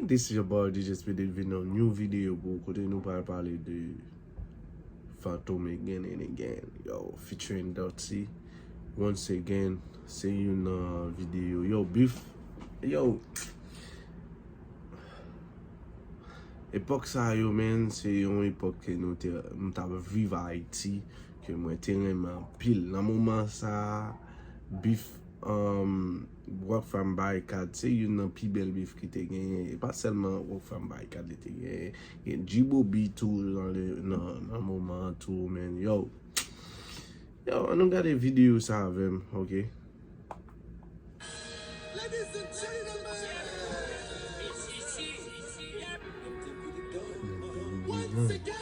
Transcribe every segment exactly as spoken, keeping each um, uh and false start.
This is your boy D J Speed vin nan new video pou kote nou pral pale de Fantom again and again. Yo, featuring Dutty. Once again, se youn nan video. Yo, beef. Yo. Epòk sa yo, man, se yon epòk ke nou te, m t ap viv Ayiti, ke mwen te renmen anpil. Nan moman sa, beef, um, Rockfam Barikad, se youn nan pi bèl beef ki te genyen. E pa sèlman Rockfam Barikad li te genyen. Gen G-Bo B tou nan, nan, nan moman an tou, man. Yo. Yo, ann nou gade videyo sa avè m, ok? Ladies and gentlemen, once again, Fantom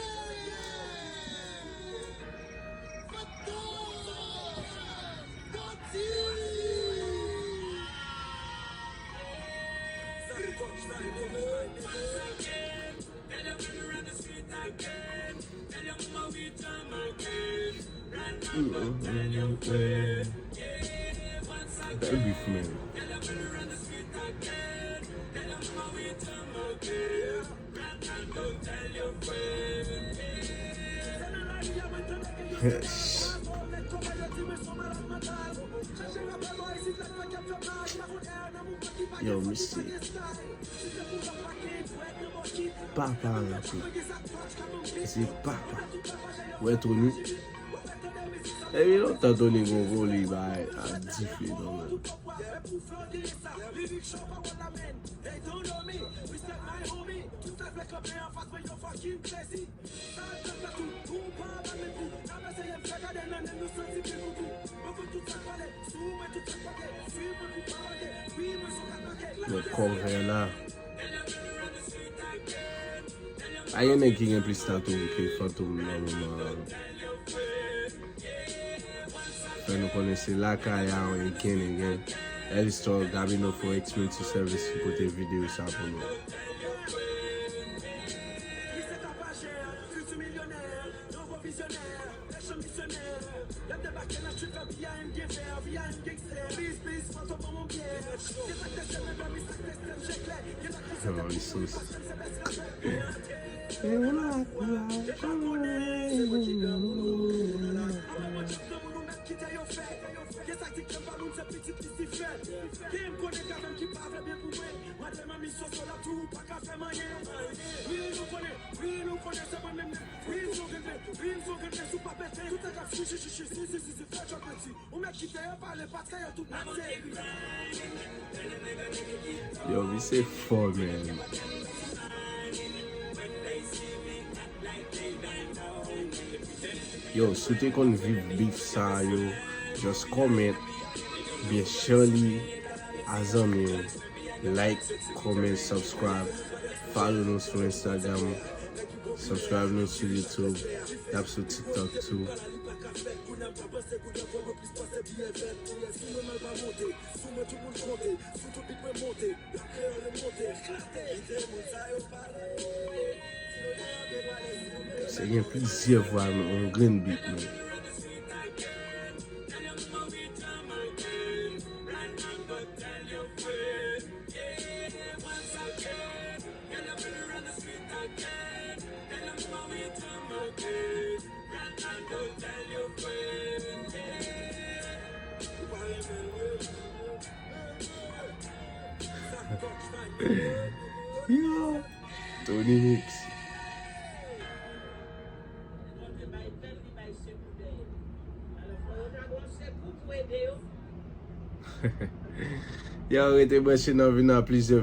Dutty. Bèl beef, man. Yes. Yo, misye. Papa rape. Se papa. Wè Tony. Epi lontan Tony gon voli bay ap dife non, man. Mwen kòvè la. A gen nèg ki gen plis tatouaj ke Fantom nan moman an. Fè nou konnen se lakay a, again, again. L Store, Gabino for Expensive Service ki pote videyo sa pou nou. Yo, misye fò, man. Yo, si w te konn viv beef sa yo, just comment, byen share li a zanmi w. Like, comment, subscribe. Follow nou sou Instagram. Subscribe nou sou YouTube. N ap sou TikTok tou. Se gen plizyè vwa nan yon grenn beat, man. Yo, Tony Mix. Yo, rete branche, n ap vin a plizyè